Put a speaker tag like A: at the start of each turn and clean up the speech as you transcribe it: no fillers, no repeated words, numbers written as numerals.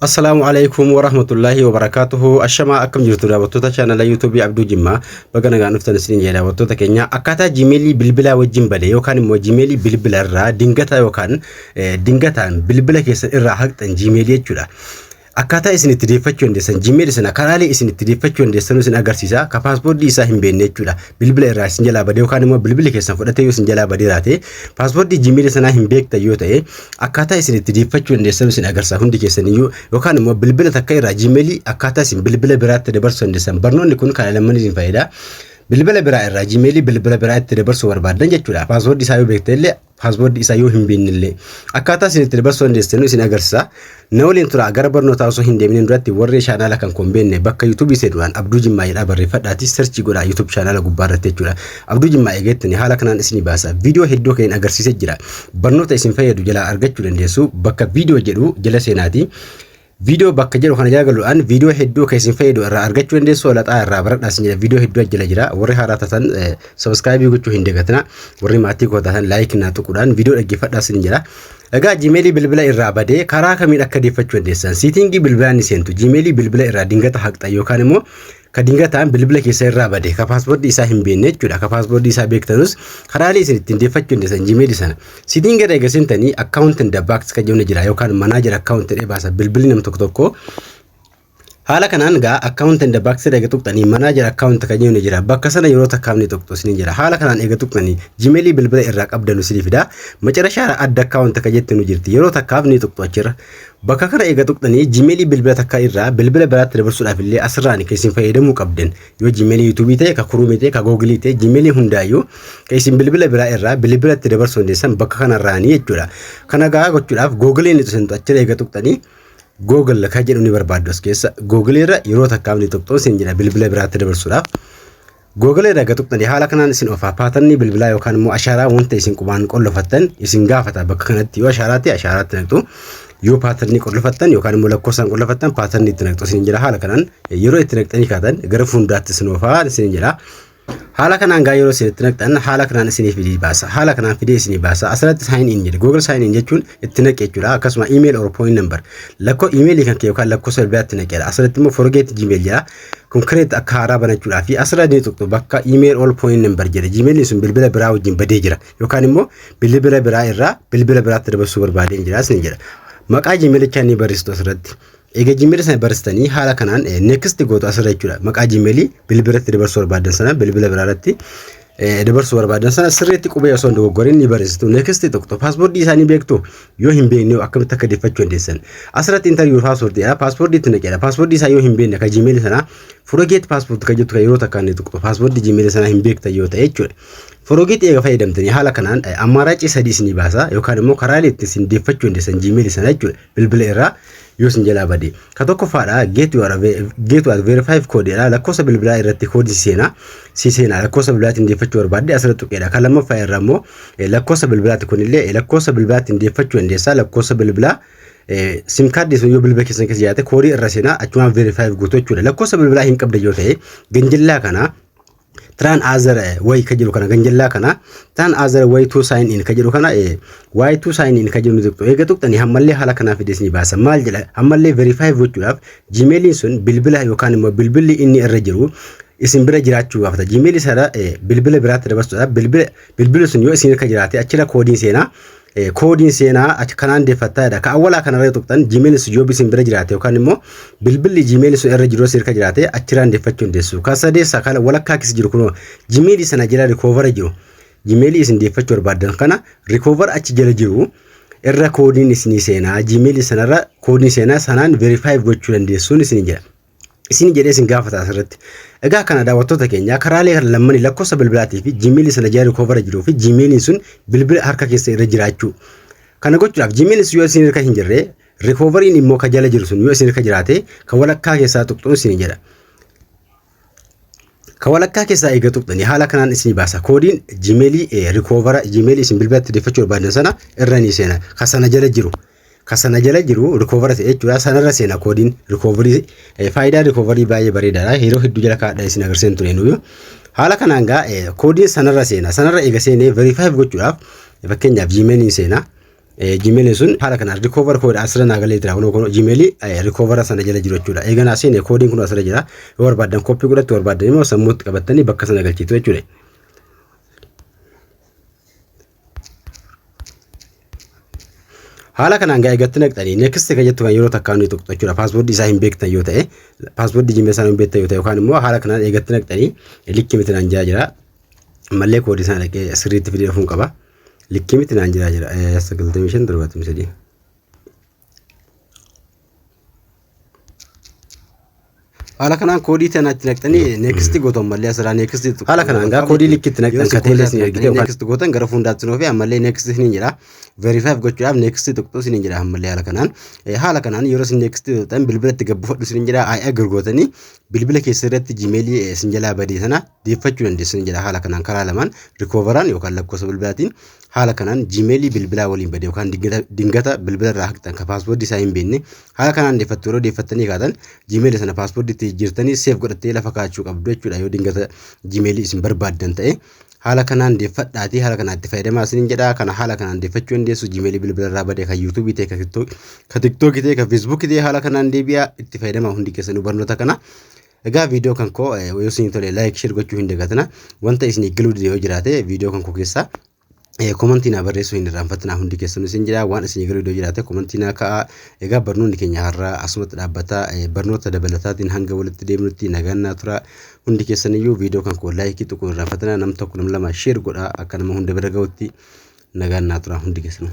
A: Assalaamu alaikum warahmatullaahi wabarakaatuhu. Ashamaa, akkam jirtu daawwattoota chaanala YouTubeii Abduu Jimmaa? Baga nagaan dhuftan isiniin jedha. Daawwattoota keenya, akkaataa Gmailii bilbilaa wajjin bade yookaan immoo Gmailii bilbila irraa dingata yookaan dingataan bilbila keessan irraa haqxan Gmailii jechuudha. Akkaataa isin itti deeffachuu dandeessan Gmailii sana, karaalee isin itti deeffachuu dandeessan isin agarsiisa. Ka passwordii isaa hin beekne jechuudha. Bilbila irraa isin jalaa bade yookaan immoo bilbilli keessan fudhatee yoo isin jalaa badee raate, passwordii Gmailii sanaa hin beektan yoo ta'e, akkaataa isin itti deeffachuu dandeessan isin agarsiisa hundi keessaniyyuu, yookaan immoo bilbila takka irraa Gmailii akkaataa isin bilbila biraatti dabarsuu dandeessan. Barnoonni kun kan lamman isin fayyada. Bilbila biraa irraa Gmailii bilbila biraa itti dabarsuu barbaaddan jechuudha. Passwordii isaa yoo beekte illee, passwordii isaa yoo hin beekne illee, akkaataa isin itti dabarsuu dandeessan isin agarsiisa. Na waliin tura. Gara barnootaa osoo hin deemneen duratti, warri chaanaala kan kun beekne, bakka YouTubeii seenuudhaan Abduu Jimmaa jedhaa barreeffadhaati search godhaa YouTube chaanaala gubbaa irratti jechuudha. Abduu Jimmaa eegettani haala kanaan isinii baasa. Viidiyoo hedduu kan agarsiisee jira. Barnoota isin fayyadu jalaa argachuu dandeessu. Bakka viidiyoo jedhu jala seenaati. Viidiyoo bakka jedhu kana jala galuudhaan viidiyoo hedduu kan isin fayyadu irraa argachuu dandeessu. Laxaa irraa baradhaa isin jedha. Viidiyoo hedduu jala jira. Warri haaraa taatan subscribe gochuu hin dagatina. Warri maatii koo taatan like naa tuquudhaan viidiyoo dhaggeeffadhaa isin jedha. Egaa Gmailii bilbila irraa badee karaa kamiin akka deeffachuu dandeessan? Settingii bilbilaa ni seentu. Gmailii bilbila irraa dingata haqxa yookaan immoo ka dingataan bilbila keessa irraa bade, ka passwordii isaa hin beekne jechuudha. Ka passwordii isaa beektanus, karaalee isin ittiin deeffachuu dandeessan Gmailii sana. Settingii irra eega seentanii, account and backups kan jedhu jira, yookaan manage account jedhee baasa bilbilli nam tokko tokko. Haala kanaan gaa account and backups irra eega tuqxanii, manage account kan jedhu jira. Bakka sana yeroo takkaaf ni tuqxu isin jira. Haala kanaan eega tuqxanii, Gmailii bilbila irraa qabdanu isinii fida. Macarashaara add account kan jettu nu jirti. Yeroo takkaaf ni tuqxu achirra. Bakka kana eega tuqxanii, Gmailii bilbila takka irraa bilbila biraatti dabarsuudhaaf illee asirraan kan isin fayyadamuu qabdan. Yoo Gmailii YouTubeii ta'e, ka Chromeii ta'e, ka Googleii ta'e, Gmailii hundaayyuu kan isin bilbila biraa irraa bilbilatti dabarsuu dandeessan bakka kanarraanii jechuudha. Kana gaa gochuudhaaf Googleii ni tuqxu. Achirra eega tuqxanii, Google kan jedhu ni barbaaddu as keessa. Google irra yeroo takkaaf ni tuqxu isin jedha bilbila biraatti dabarsuudhaaf. Google irra eega tuqxanii, haala kanaan isin ofa. Patternii bilbilaa yookaan immoo ashaaraa wanta isin qubaan qollofattan isin gaafata bakka kanatti. Yoo ashaaraa ta'e ashaaraatti naqxu. Yoo patternii qollofattan yookaan immoo lakkoofsaan qollofattan, patternii itti naqxu isin jedha. Haala kanaan yeroo itti naqxanii kaatan, gara fuulduraatti isin ofaa isin jedha. Haala kanaan gaa yeroo isin itti naqxan, haala kanaan isinii fidee baasa. Haala kanaan fidee isinii baasa. Asirratti sign in jedhe. Google sign in jechuun itti naqe jechuudha. Akkasuma email or phone number. Lakkoo emailii kan kee yookaan lakkoofsa bilbilaa itti naqeedha. Asirratti immoo forget Gmail jedha. Kun create akka haaraa banachuudhaa fi asirra ni tuqxu bakka email or phone number jedhe. Gmailin sun bilbila biraa wajjin badee jira. Yookaan immoo bilbila biraa irraa bilbila biraatti dabarsuu barbaadeen jira isin jedha. Maqaa Gmailichaa ni barreessitu asirratti. Egaa Gmailii sana barreessitanii, haala kanaan next gootu asirra jechuudha. Maqaa Gmailii bilbilatti dabarsuu barbaadan sana, bilbila biraarratti dabarsuu barbaadan sana, sirriitti qubee osoo hin dogoggorin ni barreessitu. Next tuqxu. Passwordii isaanii beektu? Yoo hin beekne akkamitti akka deeffachuu dandeessan? Asirratti enter your password jedha. Passwordii itti naqeedha. Passwordii isaa yoo hin beekne ka Gmailii sana, forget password kan jettu kan yeroo takkaan ni tuqxu. Passwordii Gmailii sana hin beektan yoo ta'e jechuudha. Forget eega fayyadamtanii, haala kanaan ammaaraacii sadii isinii baasa, yookaan immoo karaalee itti isin deeffachuu dandeessan Gmailii sana jechuudha. Bilbila irraa yoo isin jalaa bade. Ka tokkoffaadha get your verify code dha. Lakkoofsa bilbilaa irratti koodii si seenaa. Si seenaa lakkoofsa bilbilaatiin deeffachuu barbaadde asirratti tuqeedha. Kan lammaffaa irra immoo lakkoofsa bilbilaati, kunillee lakkoofsa bilbilaatiin deeffachuu dandeessaa. Lakkoofsa bilbilaa SIM cardii sun yoo bilbila keessan keessa jiraate, koodii irra seenaa achumaan verify guutuu jechuudha. Lakkoofsa bilbilaa hin qabde yoo ta'e, ganjillaa kana try another way ka jedhu kana, ganjillaa kana try another way to sign in ka jedhu kana, way to sign in ka jedhu ni tuqxu. Eega tuqxanii, ammallee haala kanaa fidees ni baasa. Maal jedha? Ammallee verify gochuudhaaf Gmailiin sun bilbila yookaan immoo bilbilli inni irra jiru isin bira jiraachuu gaafata. Gmailii sana bilbila biraatti dabarsuudhaaf bilbilli sun yoo isin irra jiraate, achirra koodiin seenaa. Koodiin seenaa achi kanaan deeffattaadha. Ka awwalaa kanarra tuqxan, Gmailii sun yoo isin bira jiraate yookaan immoo bilbilli Gmailii sun irra jiru isin irra jiraate, achirraan deeffachuu dandeessu. Ka sadeessaa kana walakkaa keessa jiru kunoo Gmailii sana jala recovery jiru. Gmailii isin deeffachuu barbaaddan kana recovery achi jala jiru irra koodiin isinii seenaa. Gmailii sanarra koodiin seenaa sanaan verify gochuu dandeessuun isin jedha. Isin jedhee isin gaafata asirratti. Egaa kana daawwattoota keenya, karaalee kana lammanii, lakkoofsa bilbilaatii fi Gmailii sana jala recovery jiruu fi Gmailiin sun bilbila harka keessa irra jiraachuu. Kana gochuudhaaf Gmailiin sun yoo isin harka hin jirre, recoveryn immoo ka jala jiru sun yoo isin harka jiraate, ka walakkaa keessaa tuqxuun isin jedha. Ka walakkaa keessaa eega tuqxanii, haala kanaan isinii baasa. Koodiin Gmailii recovery Gmailii isin bilbilatti deeffachuu barbaadan sana irra ni seena. Ka sana jala jiru. Ka sana jala jiru recovery ta'e jechuudha. Sanarra seena koodiin recovery. Faayidaa recovery baay'ee bareedaadha. Yeroo hedduu jala kaadha isin agarsiisan ture nuyu. Haala kanaan gaa koodiin sanarra seena. Sanarra eega seenee, verify gochuudhaaf fakkeenyaaf Gmailiin seena. Gmailiin sun haala kanaan recover code asirra naa galee jira. Kunoo Gmailii recover sana jala jiru jechuudha. Eeganaa seene koodiin kun asirra jira. Yoo barbaaddan copy godhattu, barbaaddan immoo sammuutti qabattanii bakka sana galchitu jechuudha. Haala kanaan gaa eegatti naqxanii next kan jettu kan yeroo takkaan ni tuqxu jechuudha. Passwordii isaa hin beektan yoo ta'e, passwordii Gmail isaa hin beektan yoo ta'e, yookaan immoo haala kanaan eegatti naqxanii likkii miti naan jira jira. Ammallee koodii sana dhaqee sirriitti fidee dhufuun qaba. Likkii miti naan jira jira. 95 73. Haala kanaan koodii tana itti naqxanii next gootan, ammallee asirraa next. Haala kanaan gaa koodii likkitti naqxan kateellee isin ergite yookaan next gootan, gara fuuldaatti nuufi ammallee next isiniin jedha. Verify gochuudhaaf next tuqxu isiniin jedha ammallee haala kanaan. Haala kanaan yeroo isin next tuqxan bilbila itti gabbifadhu isiniin jedha. I agree gootanii bilbila keessa irratti Gmailii isin jalaa badee sana deeffachuu dandeessu isiniin jedha. Haala kanaan karaa lamaan, recoveraan yookaan lakkoofsa bilbilaatiin, haala kanaan Gmailii bilbilaa waliin bade yookaan dingata bilbila irraa haqxan ka passwordii isaa hin beekne haala kanaan deeffattu. Yeroo deeffattanii kaatan Gmailii sana passwordii itti jijjiirtanii save godhattee lafa kaa'achuu qabdu jechuudha. Yoo dingata Gmailii isin barbaaddan ta'e haala kanaan deeffadhaatii haala kanaan itti fayyadamaa isiniin jedha. Kana haala kanaan deeffachuu dandeessu. Gmailii bilbila irraa bade kan YouTubeii ta'e, ka TikTokii ta'e, ka Facebookii ta'e, haala kanaan deebi'aa itti fayyadamaa hundi keessanuu barnoota kana. Egaa viidiyoo kan koo yoo isin tole like, share gochuu hin dagatina. Wanta isin galuu dide yoo jiraate viidiyoo kan koo keessaa commentii naa barreessuu hin irraanfatinaa hundi keessanuu isin jira. Waan isin galuu dide yoo jiraate commentii naa ka'a. Egaa barnoonni keenya har'aa asumatti dhaabbata. Barnoota dabalataatiin hanga walitti deemnutti nagaan naa tura hundi keessaniyyuu. Viidiyoo kan koo likeii tuquu hin irraanfatinaa. Nam tokko, nam lama share godhaa akka nama hunda bira ga'utti. Nagaan naa tura hundi keessanuu.